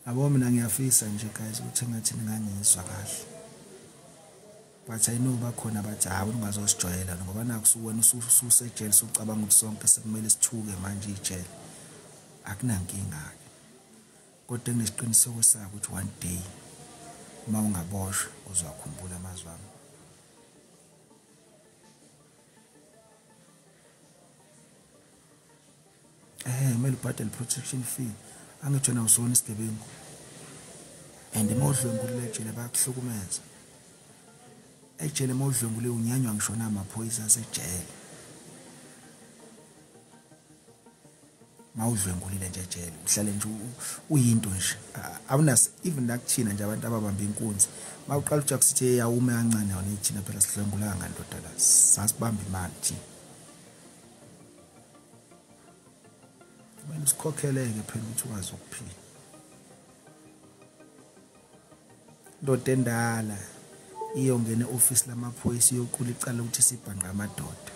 Yabo mina ngiyafisa nje guys ukuthi engathi ningangizwa kahle. But I know bakhona abathi hayi ungazosijwayela ngoba naku wena ususejele usucabanga ukuthi sonke sekumele sithuke manje ijele. Akunankinga-ke. Kodwa nginesiqiniseko sako ukuthi one day uma ungaboshwa uzowakhumbula amazwi ami. Kumele ubhadale protection fee. Angithi wena usona isigebengu. And uma udlwengulile ejele bayakuhlukumeza. Ejele uma udlwengule unyanywa ngisho namaphoyisa asejele. Mawudlwengulile nje ejele uhlale nje uyinto nje awunas even nakuthina nje abantu ababamba inkunzi mawuqala uJack sithi yawume kancane wona ithina phela sidlwengulanga ndoda la sasibamba imali thina kumele usikhokheleke phela ukuthi ukwazi ukuphila. Ndoda endala iyongena e-ofisi lamaphoyisa iyoqula icala ukuthi sibhanqa amadoda.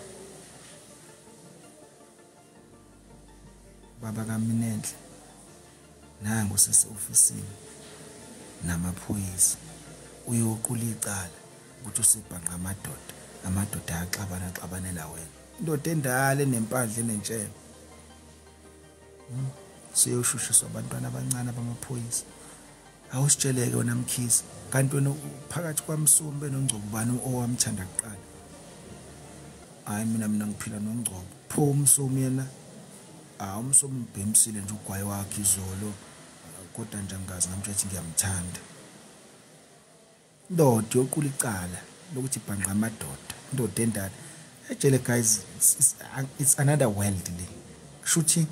Baba kaMinenhle nangu sese-ofisini namaphoyisa uyoqula icala ukuthi usibhanqa amadoda, amadoda ayaxabana axabanela wena. Indoda endala enempandla enentshebe siyoshushiswa abantwana abancane bamaphoyisa. Awusitsheleke wena Mkhize, kanti wena phakathi kwaMsomi benoNgcobo bani owamthanda kuqala? Hayi mina ngiphila noNgcobo. Pho uMsomi yena, uMsomi ngibhemisile nje ugwayi wakhe izolo, kodwa nje angikaze ngamtshela ukuthi ngiyamthanda. Indoda yoqula icala lokuthi ibhanqa amadoda, indoda endala. Ejele guys, it's another world le. Kusho ukuthi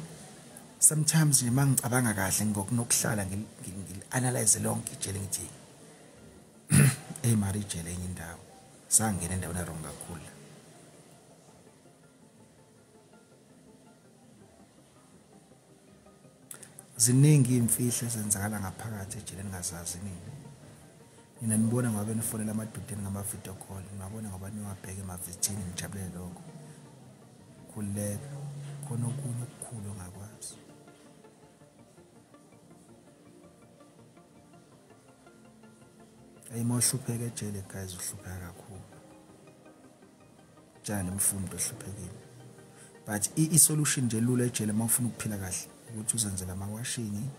sometimes nje mangicabanga kahle ngokunokuhlala ngili-analyze lonke ijele ngithi hey mara ijele enye indawo sangena endaweni e-wrong kakhulu. Ziningi iy'mfihlo ezenzakala ngaphakathi ejele ningazazi nina. Nina nibona ngoba nifonela amadodeni ngama-video call, ningabona ngoba niwabheke emavithini nijabulele lokho. Khululeka, khona okunye okukhulu ongakwazi. Uma uhlupheka ejele guys uhlupheka kakhulu. Tshani umfundi ohluphekile. But i-solution nje lula ejele uma ufuna ukuphila kahle ukuthi uzenzele amawashingi,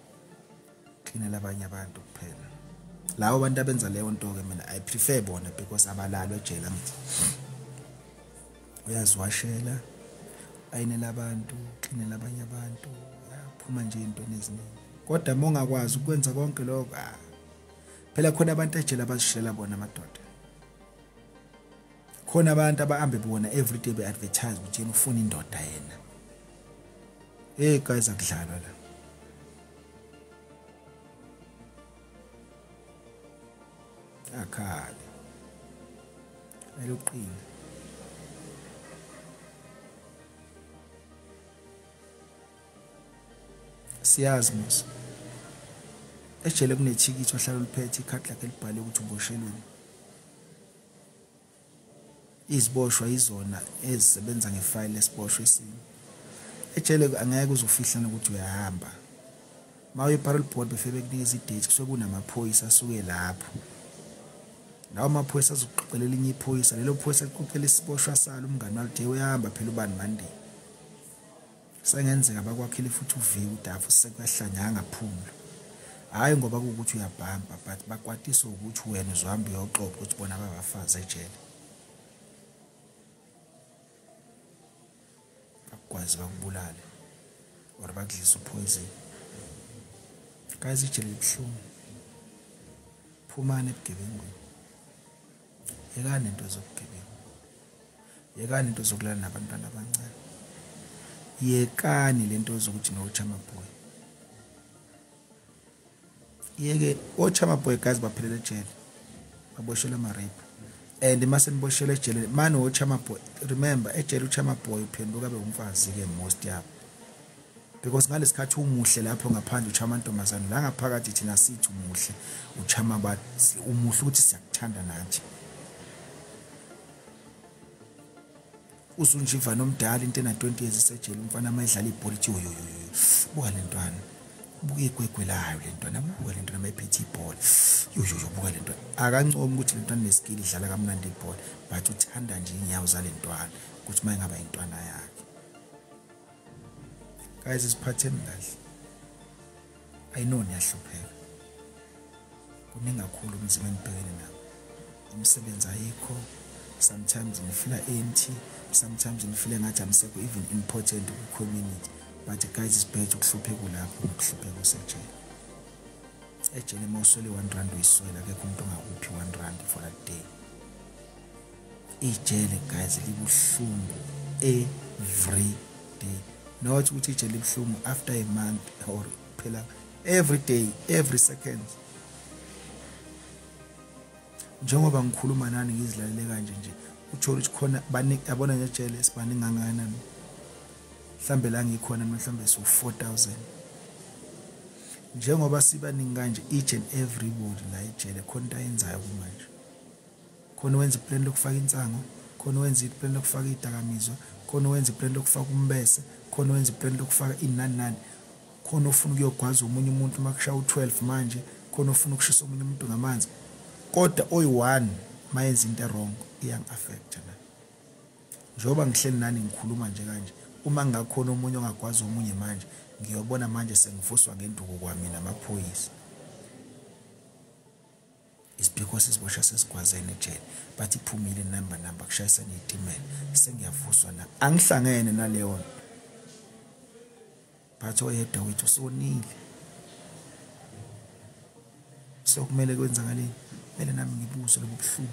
cleanela abanye abantu kuphela. Labo bantu abenza leyo nto ke mina I prefer bona because abalalwa ejele angithi. Uyaziwashela, ayinela abantu, cleanela abanye abantu, uyaphuma nje ey'ntweni eziningi. Kodwa uma ungakwazi ukwenza konke lokho, phela khona abantu ejele abazishela bona amadoda. Khona abantu abahambe bona everyday be-advertise ukuthi yena ufuna indoda yena. Hey guys akudlalwa la. Akhale. Eloqina. Siyazi mos. Ejele kunethikithi ohlala uliphethe ikhadi lakhe elibhale ukuthi uboshelweni. Iziboshwa izona ezisebenza ngefayile esiboshwe esinye. Ejele angeke uzofihlana ukuthi uyahamba. Mawuye parole board befike bekunikeza idate kusuke kunamaphoyisa asuke lapho. Lawo maphoyisa azokuxoxela elinye iphoyisa, lelo phoyisa liqoqela isiboshwa salo umngani walo uthi uyahamba phela ubani Monday. Sengenzeka bakwakhele futhi uviki udafu sekuyahlanya angaphumula. Hhayi ngoba kuwukuthi uyabhampa but bakwatiswa ukuthi wena uzohamba uyoxoxa ukuthi bona babafazi ejele. Bakugwaze bakubulale or bakudlise upoison. Guys ijele libuhlungu. Phumani ebugebengwini. Yekani into zobugebengu. Yekani into zokulala nabantwana abancane. Yekani lento zokuthi no-charmer boy. Yeke o-charmer boy guys baphelele ejele. Baboshelwe ama-rape. And mase niboshelwe ejele manje o-charmer boy, remember ejele u-charmer boy uphenduka abe umfazi ke most yabo. Because ngalesikhathi umuhle lapho ngaphandle uchama amantombazane, la ngaphakathi thina sithi umuhle uchama ba umuhle ukuthi siyakuthanda nathi. Usunjiva nomdala into ena 20 years esejele umfana mayidlala ibhola ithi yoyoyoyo buka lentwana. Buka igwegwe layo le ntwana, buka le ntwana mayiphethe ibhola. Yo yo yo, buka le ntwana. Akancomi ukuthi le ntwana neskill idlala kamnandi ibhola, but uthanda nje inyawo zale ntwana ukuthi mayingaba intwana yakhe. Guys, siphatheni kahle. I know niyahlupheka. Kuningi kakhulu umzimba enibhekene nabo. Imisebenzi ayikho. Sometimes ngifeel empty, sometimes ngifeel ngathi angisekho even important ku community. But guys, it's better ukuhlupheka lapho nokuhlupheka usejele. Ejele mawuswele 1 rand uyiswela, akekho umuntu ongakuphi 1 rand for that day. Ijele guys libuhlungu every day. Not ukuthi ijele libuhlungu after a month or phela every day, every second. Njengoba ngikhuluma nani ngizilalele kanje nje, uthola ukuthi khona baningi yabona nje ejele sibaningi kangakanani. Mhlambe la ngikhona mhlambe so 4000. Njengoba sibaningi kanje each and everybody la ejele khona into ayenzayo kumanje. Khona wenza iplan lokufaka insango, khona wenza iplan lokufaka idakamizwa, khona wenza iplan lokufaka umbese, khona wenza iplan lokufaka inani nani. Khona ufuna ukuyogwaza omunye umuntu makushaya u12 manje, khona ufuna ukushisa omunye umuntu ngamanzi. Kodwa oyi1 mayenza into wrong iyangi-affect na. Njengoba ngihleli nani ngikhuluma nje kanje, uma ngakhona omunye ongagwaza omunye manje, ngiyobona manje sengivuswa ngenduku kwami namaphoyisa. It's because isiboshwa sesigwazene ejele, but iphumile number kushayisana izitimela, sengiyavuswa na. Angihlangene naleyo nto. But oyedwa wethu usonile. So kumele kwenzakaleni? Kumele nami ngibuzwe lobu buhlungu.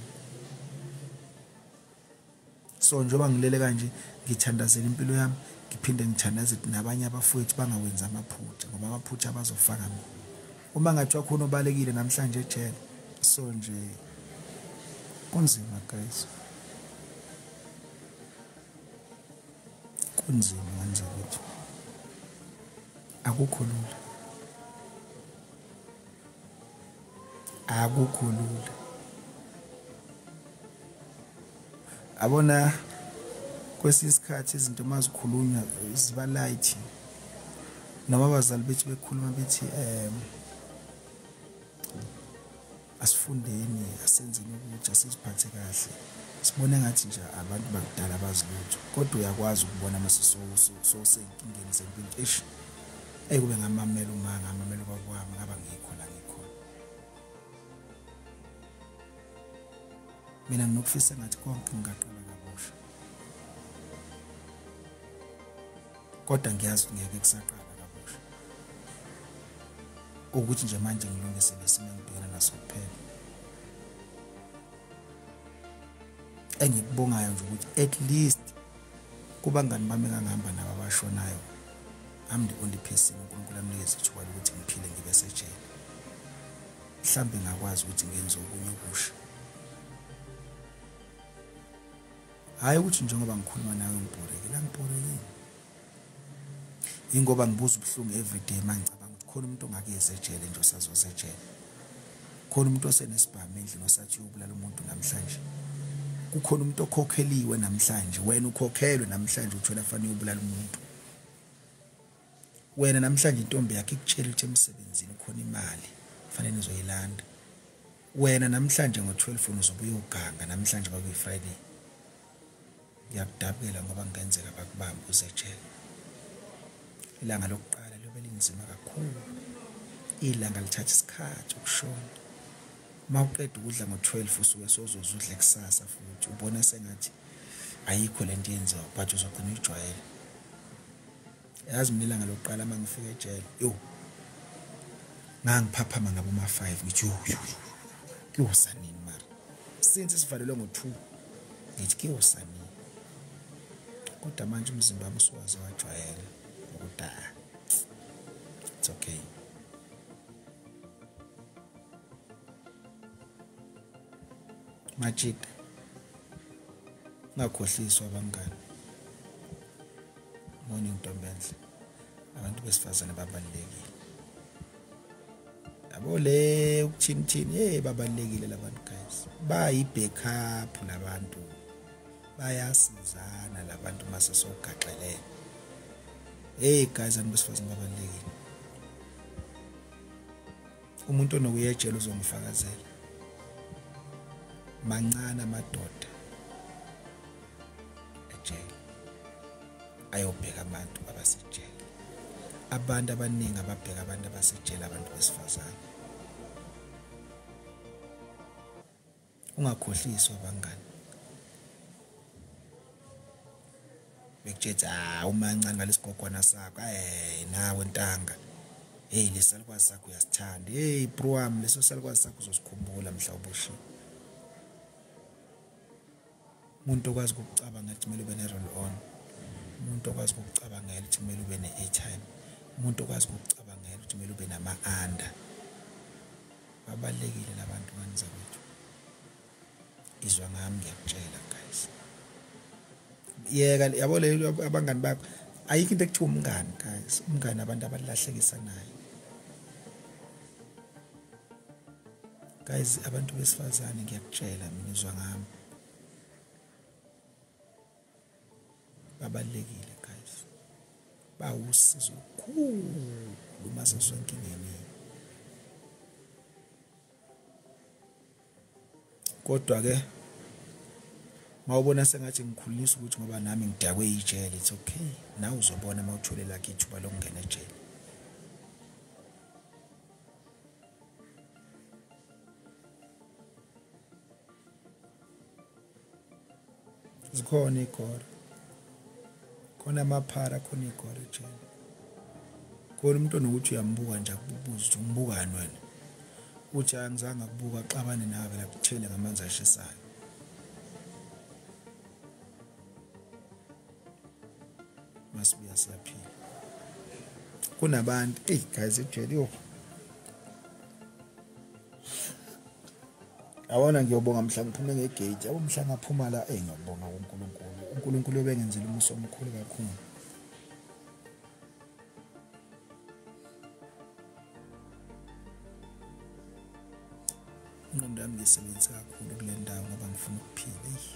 So njengoba ngilele kanje ngithandazela impilo yami, ngiphinde ngithandaze nabanye abafowethu bangawenza amaphutha, ngoba amaphutha abazofaka mina. Uma ngathiwa khona obalekile namhlanje ejele. So nje kunzima guys, kunzima kanje ukuthi akukho lula, akukho lula. Abona kwesinye isikhathi izinto mazikhulunywa ziba light, noma abazali bethu bekhuluma bethi asifundeni, asenzeni ukuthi asiziphathe kahle, sibone ngathi nje abantu bakudala bazi lutho, kodwa uyakwazi ukubona mase sosenkingeni zempilo. Eish, ekube ngamamela uma ngamamela ubaba wami ngaba ngikho la ngikhona. Mina nginokufisa ngathi konke ngingaqala kabusha, kodwa ngiyazi ngeke kusaqala kabusha. Ukuthi nje manje ngilungise lesimo engibhekana naso kuphela. Engikubongayo nje ukuthi at least kubangani bami engangihamba nabo abashonayo, I'm the only person uNkulunkulu amnikeze ithuba lokuthi ngiphile ngibe sejele. Mhlambe ngakwazi ukuthi ngenze okunye okusha. Hayi ukuthi njengoba ngikhuluma nawe ngibhorekile, angibhorekile. Ingoba ngibuza ubuhlungu every day mangicabanga ukuthi khona umuntu ongakeze ejele nje osazoze ejele. Khona umuntu osenesibhamu endlini osathi uyobulala umuntu namhlanje. Kukhona umuntu okhokheliwe namhlanje, wena ukhokhelwe namhlanje uthola fanele uyobulala umuntu. Wena namhlanje intombi yakhe ikutshela ukuthi emsebenzini khona imali fanele nizoyilanda. Wena namhlanje ngo12 uzobuya uganga, namhlanje kwakuyi Friday. Ngiyakudabukela ngoba kungenzeka bakubambe usejele. Ilanga lokuqala liyobe linzima kakhulu. Ilanga lithatha isikhathi ukushona. Mawuqeda ukudla ngo12 usuke sozoza udle kusasa futhi ubona sengathi ayikho lento yenziwa, but uzogcina uyijwayele. Yazi mina ilanga lokuqala mangifika ejele, yo ngangiphaphama ngabo ma 5 ngithi yo yo kuyosanini mara. Since sivalelwe ngo2 ngithi kuyosanini. Kodwa manje umzimba wami usuwaze wajwayela ukuthi it's okay. Majida, ngakhohliswa abangani. Morning ntombenhle. Abantu besifazane babalulekile. Yabo le ukuthini thini, hey babalulekile labantu guys. Bayi backup labantu. Bayasizana labantu mase sogaxelene. Hey guys, abantu besifazane babalulekile. Umuntu onokuya ejele uzongifakazela. Mancane amadoda ejele ayobheka abantu abasejele. Abantu abaningi ababheka abantu abasejele abantu besifazane. Ungakhohliswa bangani. Bekutshela ah umancane ngalesigogwana sakho, eh nawe ntanga. Hey lesalukwazi sakho uyasithanda. Hey bro wami leso salukwazi sakho uzosikhumbula mhla uboshiwe. Umuntu okwazi ukucabanga ukuthi kumele ube ne-roll on, umuntu okwazi ukucabangela ukuthi kumele ube ne-airtime, umuntu okwazi ukucabangela ukuthi kumele ube nama-under. Babalulekile labantu ngane zakwethu. Izwa ngami ngiyakutshela guys. Yeka yabo le abangani bakho, ayikho into ekuthiwa umngani guys. Umngani abantu abalahlekisa naye. Guys, abantu besifazane ngiyakutshela mina, izwa ngami. Babalulekile guys. Bawusizo olukhulu uma sesisenkingeni. Kodwa ke mawubona sengathi ngikhulunyiswa ukuthi ngoba nami ngidakwe ijele, it's okay. Nawe uzobona mawuthole lakhe ithuba lokungena ejele. Zikhona igora, khona amaphara, khona igora ejele. Khona umuntu onokuthi uyambuka nje akubuze ukuthi umbukani wena, uthi angizange akubuka, axabane nawe la kuthele ngamanzi ashisayo. Masibuya siyaphila. Kunabantu, hey guys ejele yo. Yabona ngiyobonga mhla ngiphume ngegate, yabo mhla ngaphuma la, hey ngiyobonga kuNkulunkulu. uNkulunkulu ubengenzele umusa omkhulu kakhulu. Ingqondo yami ngiyisebenzisa kakhulu kule ndawo ngoba ngifuna ukuphila. Eyi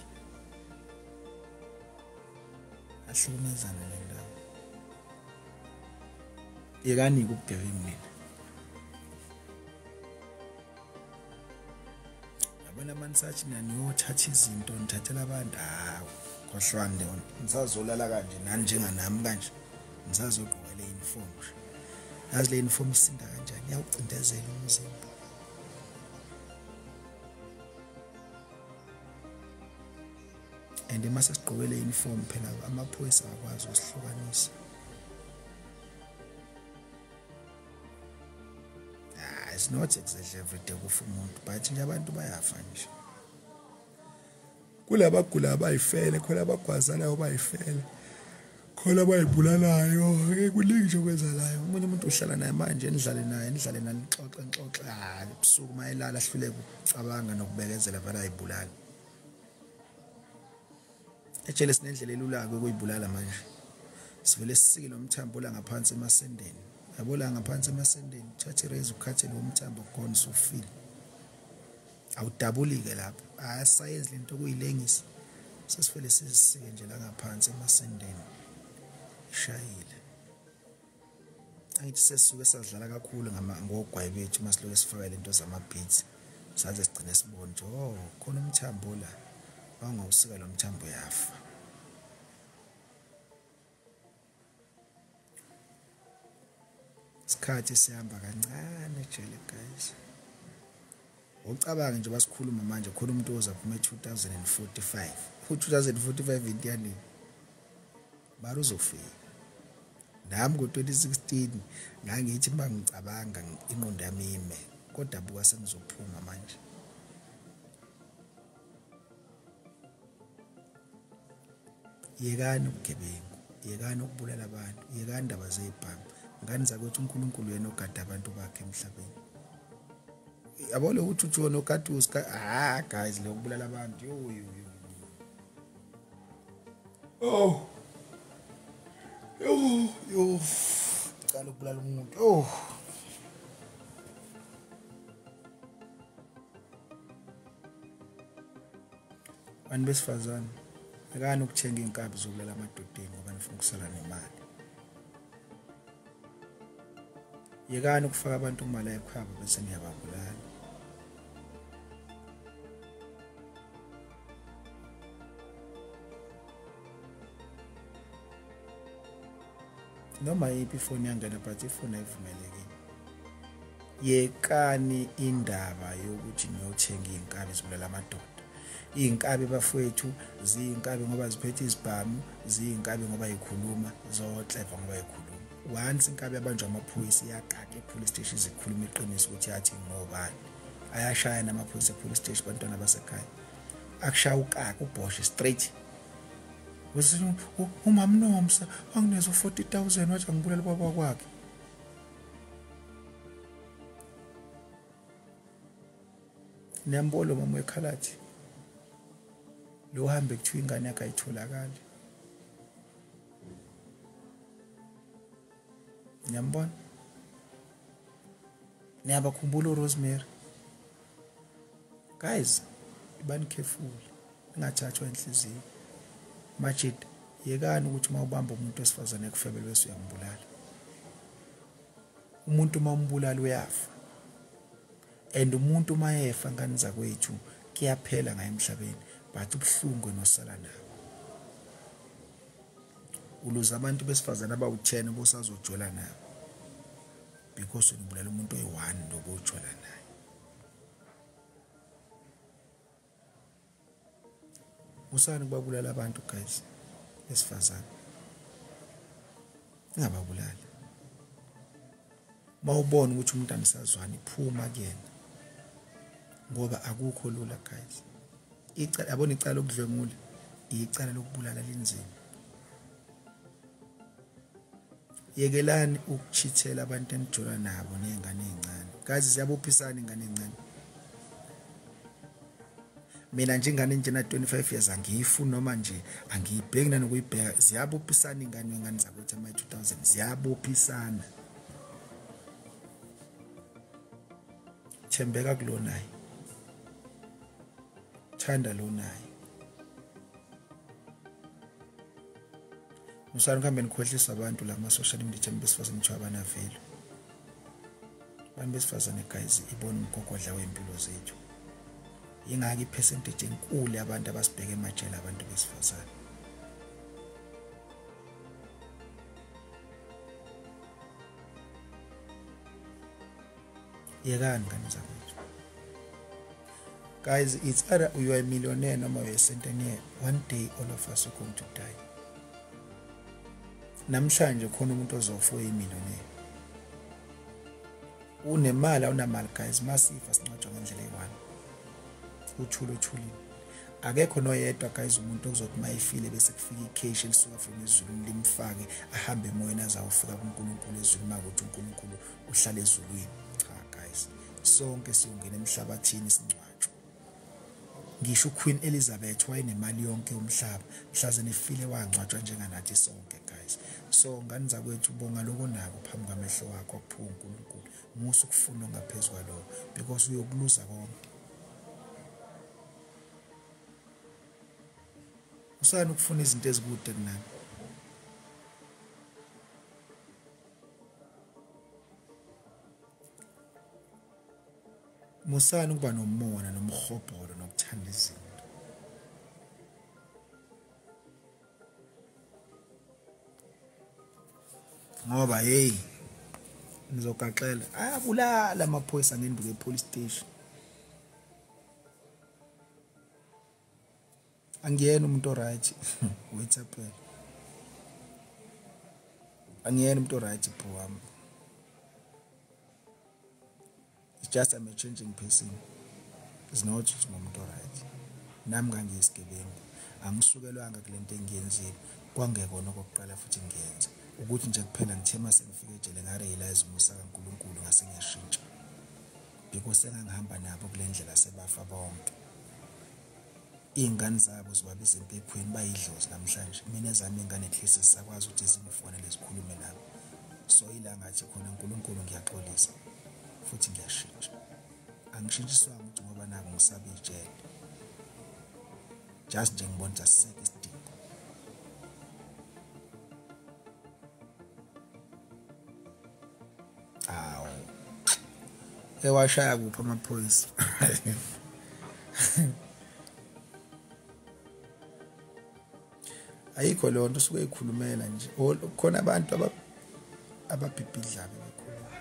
ahlukumezana le ndawo. Yekani-ke ubugebengu nina. Yabona mani sathi nina niyothatha izinto nithathela abantu, hawu khohlwani leyo nto. Nisazolala kanje nani njenganami kanje, nisazogqoka le uniform nje. Yazi le uniform isinda kanjani, iyawucindezela umzimba. And mase sigqoke le uniform phela amaphoyisa akwazi ukusihlukanisa. Ah, it's not exactly every day kufa umuntu, but nje abantu bayafa nje. Kulabagula abayifele, khona abagwazanayo bayifele, khona abayibulalayo, kuningi nje okwenzakalayo. Omunye umuntu uhlala naye manje, nidlale naye, nixoxe nixoxe, ah ebusuku mayelala ahluleke ukucabanga nokubekezela vele ayibulala. Ejele sinendlela elula-ke ukuyibulala manje. Sivele sisike lo mthambo la ngaphansi emasendeni. Yabo la ngaphansi emasendeni, thatha ireza ukhathe lo mthambo khona usufile. Awudabuli-ke lapho. Asayenzi lento okuyilengisa. Sesivele sizisike nje la ngaphansi emasendeni. Ishayile. Angithi sesisuke sadlala kakhulu ngogwayi bethu uma siloke sifaka lento zama-beats. Saze sigcine sibone nje, oh khona umthambo la. Bangawusika lo mthambo yafa. Isikhathi sihamba kancane ejele guys. Ucabanga nje basikhuluma manje khona umuntu ozaphuma e2045. U2045 into yanini? Mara uzofika. Nami ngo2016 ngangithi mangicabanga ingqondo yami ime, kodwa buka sengizophuma manje. Yekani ubugebengu, yekani ukubulala abantu, yekani indaba zebhamu. Ngani zakwethu uNkulunkulu yena ogada abantu bakhe emhlabeni. Yabo lo uthi uthi wona ogada ah guys lo kubulala abantu yo yo yo. Oh. Yo yo. Cala ukubulala umuntu. Oh. Abantu besifazane akani ukuthenga inkabi zokulala amadodeni ngoba nifuna ukusala nemali. Yekani ukufaka abantu kuma-live kwabo bese niyababulala. Noma yiphi ifoni yangena, but ifoni ayivumelekile. Yekani indaba yokuthi niyothenga iy'nkabi zibulala amadoda. Iy'nkabi bafowethu ziyinkabi ngoba ziphethe izibhamu, ziyinkabi ngoba yikhuluma, zokleva ngoba yikhuluma. Once inkabi yabanjwa amaphoyisa iyaqaqa e-police station, izikhuluma iqiniso ukuthi yathi ngobani. Ayashaya namaphoyisa e-police station, bantwana basekhaya. Akushaya ukaka ubhoshe straight. Umama Nomsa wangineza 40,000 wathi angibulale baba kwakhe. Niyambona mama wekhalathi. Lo hambe kuthiwa ingane yakhe ayitholakali. Niyambona? Niyabakhumbula uRosemary? Guys, ibani careful. Ningathathwa inhliziyo. Majid, yekani ukuthi uma ubamba umuntu wesifazane ekufebele bese uyambulala. Umuntu uma umbulala uyafa. And umuntu uma efa ngani zakwethu kuyaphela ngaye emhlabeni, but ubuhlungu nosala nabo. Uluza abantu besifazane abawu-10 bosazojola nabo. Because ubulala umuntu oyi-1 lokujola naye. Usani kubabulala abantu guys besifazane. Ningababulali. Mawubona ukuthi umuntu anisazwani, phuma kuyena. Ngoba akukho lula guys. Icala yabona, icala lokudlwengula, icala lokubulala linzima. Yekelani ukuchithela abantu enijola nabo nezingane ezincane. Guys, siyabophisana ingane ezincane. Mina nje ingane njena 25 years angiyifuni noma nje angiyibheki nanokuyibheka. Ziyabophisana ingane wengane zakwethu ama 2000, ziyabophisana. Thembeka kulonayo. Thanda lonayo. Musani kuhambe nikhohlisa abantu la ma-social media abantu besifazane kuthiwa abanavelo. Abantu besifazane guys ibona umgogodla wey'mpilo zethu. Yingakho i-percentage enkulu yabantu abasibheke emajele abantu besifazane. Yekani ngane zakwethu. Guys, it's either you are a millionaire noma you are a centennial. One day all of us are going to die. Namhlanje khona umuntu ozofa oyimillionaire. Unemali awunamali guys, masifa sincotshwa ngendlela eyi-1. Uthule uthulile. Akekho noyedwa guys umuntu ozothi mayifile bese kufika icash elisuka from ezulwini limfake ahambe emoyeni azawufika kuNkulunkulu ezulwini makuthi uNkulunkulu uhlala ezulwini. Cha guys, sonke siyongena emhlabathini sincwatshwe. Ngisho uQueen Elizabeth wayenemali yonke yomhlaba, mhlazane efile wangcwatshwa njenganathi sonke guys. So ngani zakwethu, bonga lokho nako phambi kwamehlo wakho akuphiwe uNkulunkulu. Musa ukufuna ngaphezulu kwalokho because uyokuluza konke. Usana ukufuna izinto ezikude kunami. Musani ukuba nomona nomhobholo nokuthanda izinto. Ngoba hey nizogaxela, ayabulala amaphoyisa ngenduku epolice station. Angiyena umuntu oright. Wait up phela. Angiyena umuntu oright bro wami. It's just I'm a changing person. It's not just umuntu oright. Nami ngangiyisigebengu. Angisukelwanga kule nto engiyenzile. Kwangekona okokuqala futhi ngiyenza. Ukuthi nje kuphela ngithe mase ngifike ejele ngarealize umusa kaNkulunkulu ngase ngiyashintsha. Because sengangihamba nabo kule ndlela sebafa bonke. Iy'ngane zabo zibabiza empephweni bayidlozi namhlanje. Mina ezami iy'ngane at least zisakwazi ukuthi zingifonele zikhulume nabo. So ila ngathi khona uNkulunkulu ngiyaxolisa futhi ngiyashintsha. Angishintshiswanga ukuthi ngoba naku ngisaba ijele. Just nje ngibona ukuthi asisekho isidingo. Ewashaya kuphi amaphoyisa? Ayikho leyo nto usuke eyikhulumela nje. Khona abantu ababhibhidla bekhuluma.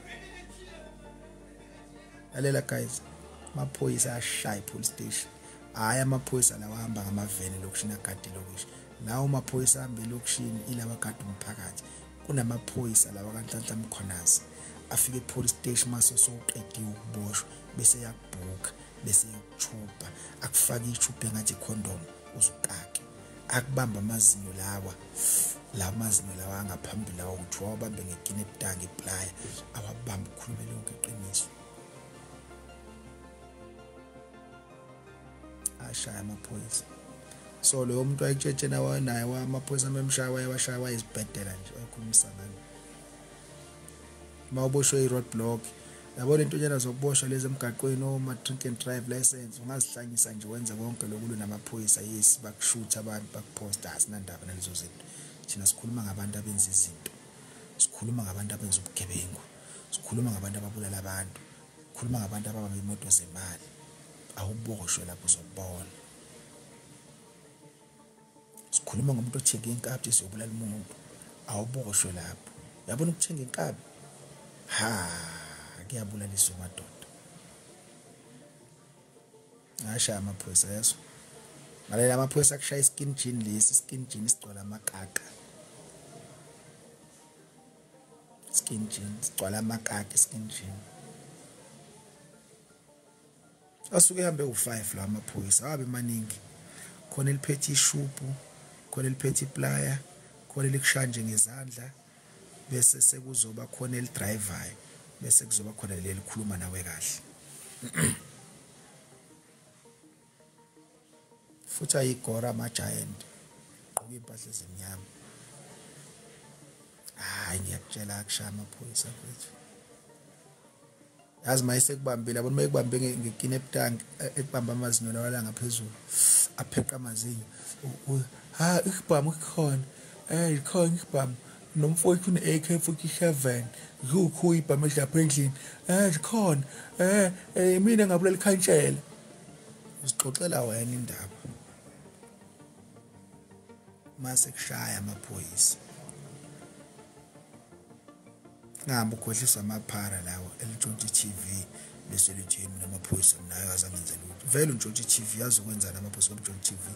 Lalela guys, amaphoyisa ashaya police station. Hhayi amaphoyisa lawa ahamba ngamaveni elokishini agade ilokishi. Lawo maphoyisa ahamba elokishini ilaba agada umphakathi. Kunamaphoyisa lawa kaNhlanhla Mkhwanazi afike e-police station mase sowuqediwe ukuboshwa bese yakubhuka bese yakuchubha akufake ichubhe engathi ikhondom uzukake akubamba amazinyo lawa la mazinyo lawa angaphambili lawa ukuthi wawabambe ngekineptanga iplaya awabambe ukhulume lonke iqiniso. Ashaya amaphoyisa. So loyo muntu wayetshetshena naye amaphoyisa amemshaya wayewashaya wayezibhedela nje wayekhulumisa ngani. Uma uboshwe i-roadblock yabona intonyana zokuboshwa lezi emgaqweni oma-drink and drive license ungazihlanyisa nje wenze konke lokulwa namaphoyisa. Yes, bakushutha abantu bakuphosta, asinandaba nalezo zinto. Thina sikhuluma ngabantu abenza izinto, sikhuluma ngabantu abenza ubugebengu, sikhuluma ngabantu ababulala abantu, sikhuluma ngabantu ababamba imoto zemali. Awuboshwe lapho uzobona. Sikhuluma ngomuntu othenga inkabi sizobulala umuntu, awuboshwe lapho. Uyabona ukuthenga inkabi, ha, kuyabulaliswa madoda. Ashaya amaphoyisa yeso. Ngalela amaphoyisa akushaya iskin jean lesi, skin jean sigcwala amakaka. Skin jean sigcwala amakaka skin jean. Asuke ehambe u5 la amaphoyisa, awabe maningi. Khona eliphethe ishubhu, khona eliphethe iplaya, khona elikushaya nje ngezandla, bese sekuzoba khona elidrivayo, bese kuzoba khona leli likhuluma nawe kahle. Futhi ayigora ama-giant gqoka impahla ezimnyama. Hayi ngiyakutshela akushaya amaphoyisa mfethu. Yazi mayisekubambile yabona mayekubambe ngekineptang ekubamba amazinyo lawa la ngaphezulu apheqa amazinyo. Ha isibhamu sikhona, ikhona isibhamu nomfowethu une-AK-47 zukhu ibhamu lapha endlini, zikhona, mina ngabulala ikhansela. Uzixoxela wena indaba mase kushaya amaphoyisa. Ngihamba ukhohliswa amaphara lawo elintshontsha i-TV bese lithi mina amaphoyisa mina akaze angenze lutho. Vele untshontsha i-TV yazokwenzani amaphoyisa ngoba i-TV?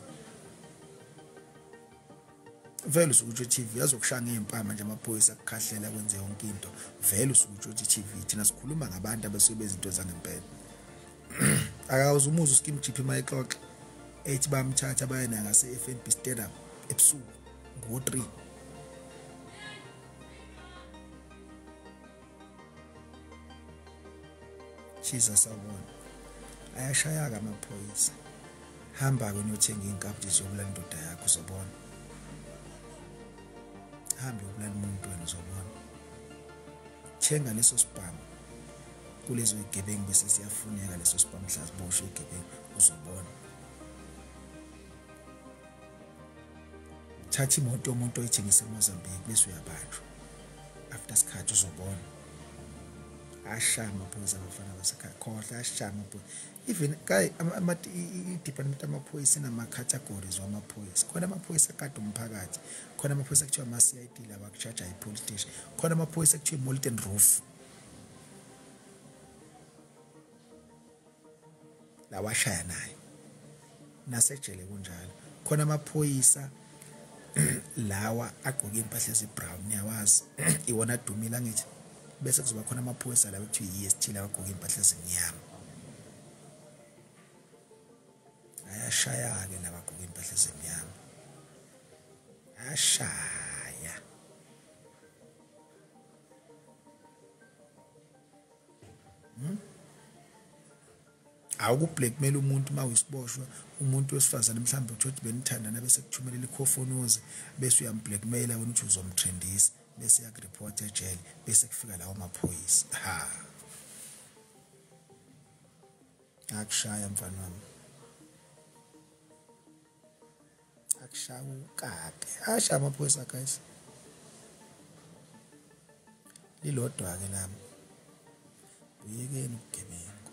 Vele usuke i-TV yazokushaya ngey'mpama nje amaphoyisa akukhahlela kwenze yonke into. Vele usuke i-TV. Thina sikhuluma ngabantu abasuke bezinto zangempela. Akawuze umuzwe uSkim GP mayexoxa ethi bamthatha baye naye ngase-FNB Stadium ebusuku ngo-3. Jesus awubona. Ayashaya-ke amaphoyisa. Hamba-ke niyothenga iy'nkabi ziyobulala indoda yakho uzobona. Hambe uyobulala umuntu wena uzobona. Thenga leso sibhamu kulezo y'gebengu bese siyafuneka leso sibhamu mhla ziboshwe iy'gebengu uzobona. Thatha imoto yomuntu oyithengise eMozambique bese uyabanjwa. After isikhathi uzobona. Ashaya amaphoyisa abafana basekhaya, khohlwa ashaya amaphoyisa. Even guy i-department amaphoyisa inama-categories wamaphoyisa. Khona amaphoyisa akade umphakathi, khona amaphoyisa kuthiwa ama-CID lawa akuchaja i-police station, khona amaphoyisa kuthiwa i-Molten Roof lawa ashaya nayo. Nasejele kunjalo. Khona amaphoyisa lawa agqoke impahla ezi-brown, niyawazi iwona adumile angithi. Bese kuzoba khona amaphoyisa lawa ekuthiwa i-EST lawa agqoke impahla ezimnyama. Ayashaya-ke lawa agqoke impahla ezimnyama, ashaya. Awukublackmail umuntu uma uyisiboshwa, umuntu wesifazane mhlawumbe uthi ukuthi benithandana bese kuthumelela ikhofonuzi bese uyamblackmaila wena uthi uzomtrendisa bese yakureport ejele bese kufika lawo maphoyisa. Ha, akushaya mfana wami, akushaya ukake, ashaya amaphoyisa guys. Lilodwa ke lami Buyekeni ubugebengu.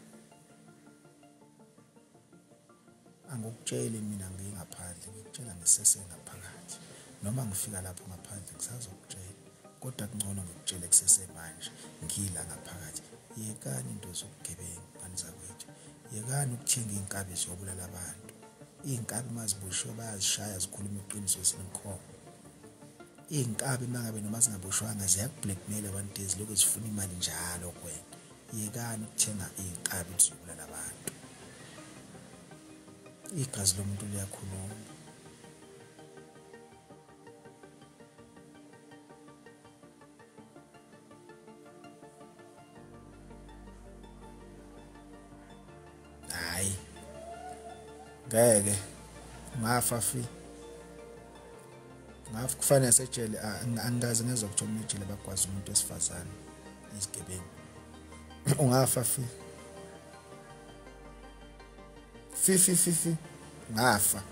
Angikutsheli mina ngingaphandle, ngikutshela ngisese ngaphakathi. Noma ngifika lapho ngaphandle ngisazokutshela, kodwa kungcono ngikutshele kusesemanje ngila ngaphakathi. Yekani into zobugebengu ngane zakwethu. Yekani ukuthenga iy'nkabi ziyobulala abantu. Iy'nkabi uma ziboshiwe bayazishaya zikhuluma iqiniso zinomkhomo. Iy'nkabi uma ngabe noma zingaboshwanga ziyaku-blackmail one day zilokhu zifuna imali njalo kuwena. Yekani ukuthenga iy'nkabi ziyobulala abantu. Igazi lomuntu liyakhuluma. Hayi, ngeke ngafa fi. Ngafa kufanele sejele. Angikaze ngezwa kuthiwa ejele bakwazi umuntu wesifazane izigebengu. Ungafa fi. Fi fi fi fi ngafa.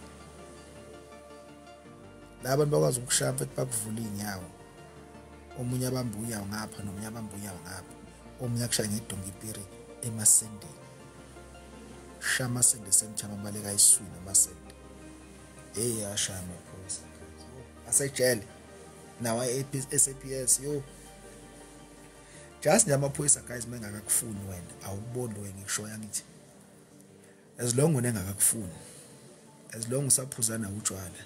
Laba bantu bakwazi ukushaya mfethu bakuvula iy'nyawo. Omunye abamba unyawo ngapha nomunye abamba unyawo ngapha. Omunye akushaya ngedonga ipiri emasendeni. Shaya amasende semthama abaleka esiswini amasende. Hey, ashaya amaphoyisa. Asejele. Nawa SAPS yo. Just nje amaphoyisa guys mengakakufuni wena, awukuboni lo ngikushoya ngithi. As long wena engakakufuni, as long usaphuzana utshwala,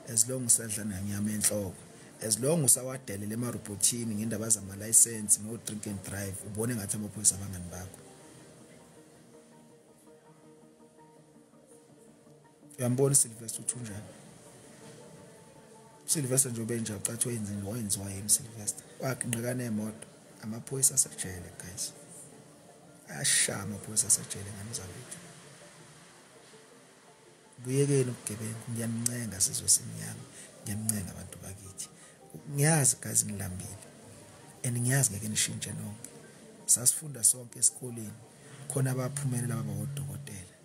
as long usadla nanyama enhloko, as long usawadelela emarobhothini ngendaba zama license no drink and drive, ubone ngathi amaphoyisa abangani bakho. Uyambona uSylvester uthi unjani? Sylvester nje ubenja ucathi wenzeni wayenziwa yini Sylvester? Waginqika nemoto. Amaphoyisa asejele guys. Ayashaya amaphoyisa asejele ngane zakwethu. Buyekeni ubugebengu, ngiyanincenga sizwe simnyama, ngiyanincenga abantu bakithi. Ngiyazi guys nilambile and ngiyazi ngeke nishintshe nonke. Sasifunda sonke esikoleni, khona abaphumelela baba odokotela.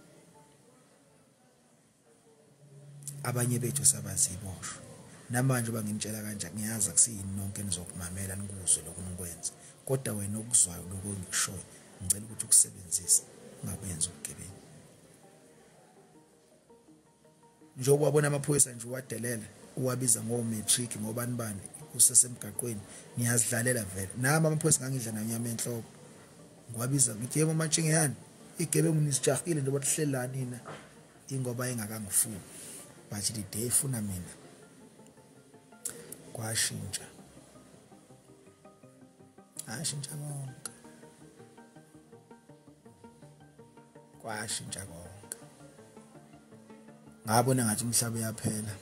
Abanye bethu sabaziboshwa. Namanje bangintshela kanje ngiyazi akusiyini nonke nizokumamela nikuzwe lokhu nikwenza. Kodwa wena okuzwayo lokho engikushoyo, ngicela ukuthi ukusebenzise, ungakwenzi ubugebengu. Njengoba wabona amaphoyisa nje uwadelela, uwabiza ngo-matric ngobani bani kusesemgaqweni, niyazidlalela vele. Nami amaphoyisa ngangidla nanyama enhloko. Ngiwabiza ngithi yebo matshingeyani, igebengu nisijahile nje bahlelani nina ingoba engakangifuni. But the day ifuna mina kwashintsha. Ashintsha konke. Kwashintsha konke. Ngabona ngathi umhlaba uyaphela.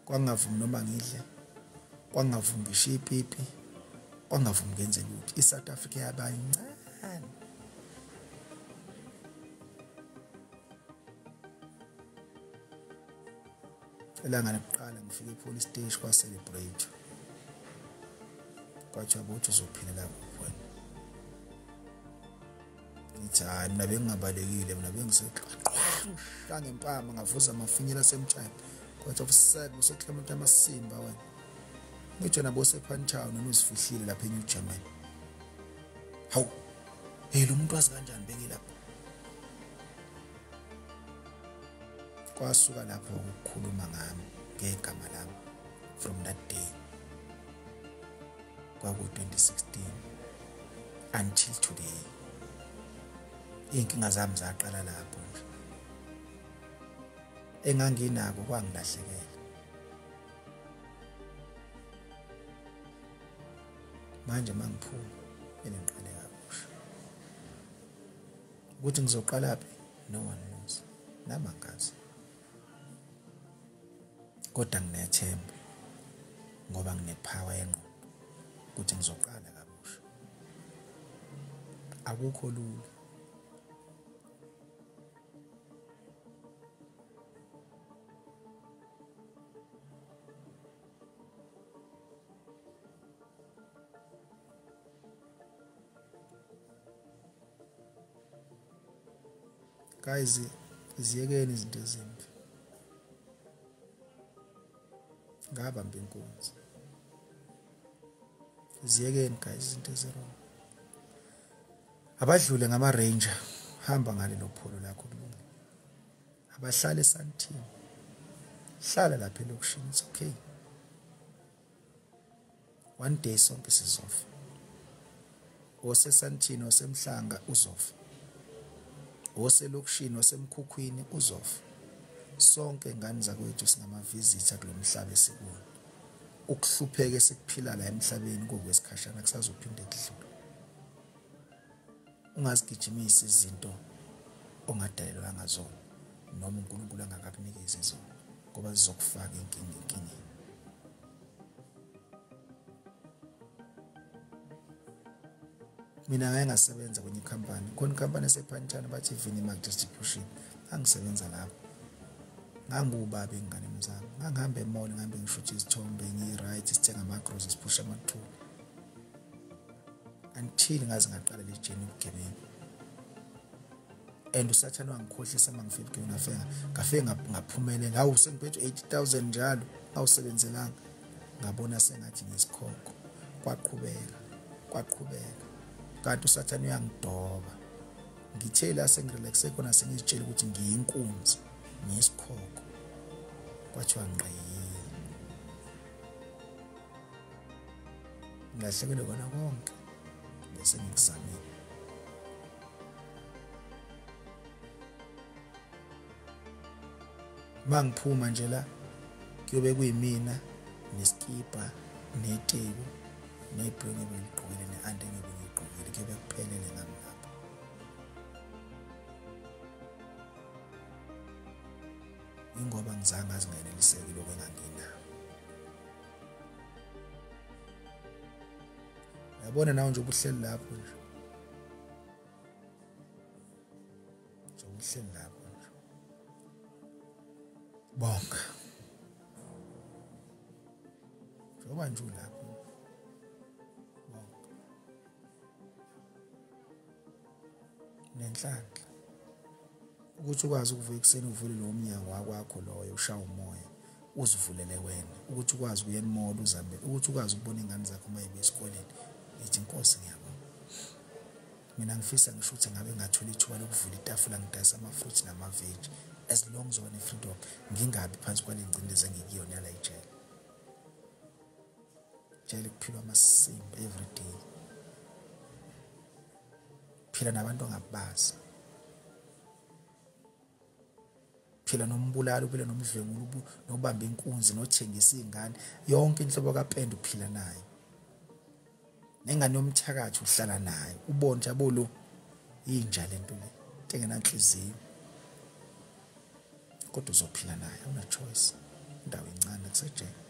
Kwangavumi noma ngidle, kwangavumi ngishiye ipipi, kwangavumi ngenze lutho. I-South Africa yaba incane. Ilanga lokuqala ngifike e-police station kwa-celebrate. Kwathiwa bothi uzophilela kuphi wena? Ngithi hayi mina bengingabalekile, mina bengiseqhaqhasha ngempama ngavuza amafinyela asemtshayeni. Kwathiwa usebe useClement amasimba wena. Ngithi wena bosePantown noma uzifihlile lapha eNew Germany. Hawu, hey lo muntu wazi kanjani bengilapha? Kwasuka lapho ukukhuluma ngami ngegama lami from that day kwaku 2016 until today. Inkinga zami zaqala lapho nje. Enganginako kwangilahlekela. Manje mangiphuma kumele ngiqale kabusha. Ukuthi ngizoqala phi, no one knows. Nami angazi. Kodwa nginethemba ngoba nginepower yengqondo ukuthi ngizoqala kabusha. Akukho lula. Guys, ziyekeni izinto ezimbi. Ngabamba inkunzi. Ziyekeni guys izinto ezi-wrong. Abadlule ngama-ranger, hamba ngalelo pholo lakho kulungile. Abahlale eSandton, hlala lapha elokishini, it's okay. One day sonke sizofa. OseSandton, oseMhlanga uzofa, oselokishini, osemkhukhwini uzofa. Sonke ngane zakwethu singama-visitor kulo mhlaba esikuwona. Ukuhlupheka esikuphila la emhlabeni kokwesikhashana kusazophinde kudlule. Ungazigijimisi izinto ongadalelwanga zona noma uNkulunkulu angakakunikezi zona, ngoba zizokufaka inkinga enkingeni. Mina ngake ngasebenza kwenye ikhampani, khona ikhampani esephanjana bathi Vinimark Distribution, ngangisebenza lapho. Ngangiwubaba ey'nganeni zami, ngangihamba e-mall, ngihambe ngishuthe izithombe, ngi-right, sithenga ama-groceries, siphushe amathuli, until ngaze ngaqala le journey yobugebengu. And uSathane wangikhohlisa uma ngifika ebugebengu, ngafike ngaphumelela. Hawu, sengiphethe 80,000 njalo, ngawusebenzelanga. Ngabona sengathi ngiyisikhokho. Kwaqhubeka, kwaqhubeka. Kanti uSathane uyangidoba. Ngithe la sengirelaxe khona sengizitshela ukuthi ngiyinkunzi, ngiyisikhokho. Kwathiwa ngqi. Ngilahlekelwe kona konke bese ngikuzamile. Mangiphuma nje la kuyobe kuyimina nesikipa neteku nebhulungu ebengigqokile ne-ande ebengigqokile, kuyobe kuphelele ngami lapho. Ingoba ngizange ngazingeneliseki lokho enganginako. Uyabona nawe nje ubuhleli lapho nje. Nje ubuhleli lapho nje. Bonga. Njengoba nje ulapho. Bonga. Nenhlanhla. Ukuthi ukwazi ukuvuka ekuseni uvule lowo mnyango wakwakho loyo ushaya umoya, uzivulele wena. Ukuthi ukwazi ukuya e-mall uzihambele, ukuthi ukwazi ukubona iy'ngane zakho uma zibuya esikoleni. Ngithi Nkosi ngiyabonga. Mina ngifisa ngisho ukuthi ngabe ngathola ithuba lokuvula itafula ngidayise ama-fruits nama-veg, as long ngizoba ne-freedom, ngingabi phansi kwale ngcindezi engikuyona yala ejele. Jele kuphilwa amasimba every day. Phila nabantu ongabazi. Phila nombulali, uphila nomdlwenguli, nobamba inkunzi, nothengisa iy'ngane, yonke inhlobo kapende uphila nayo. Nengane yomthakathi uhlala nayo, ubone nje yabo lo inja lento le, into engenanhliziyo. Kodwa uzophila nayo, awuna choice. Indawo encane kusejele.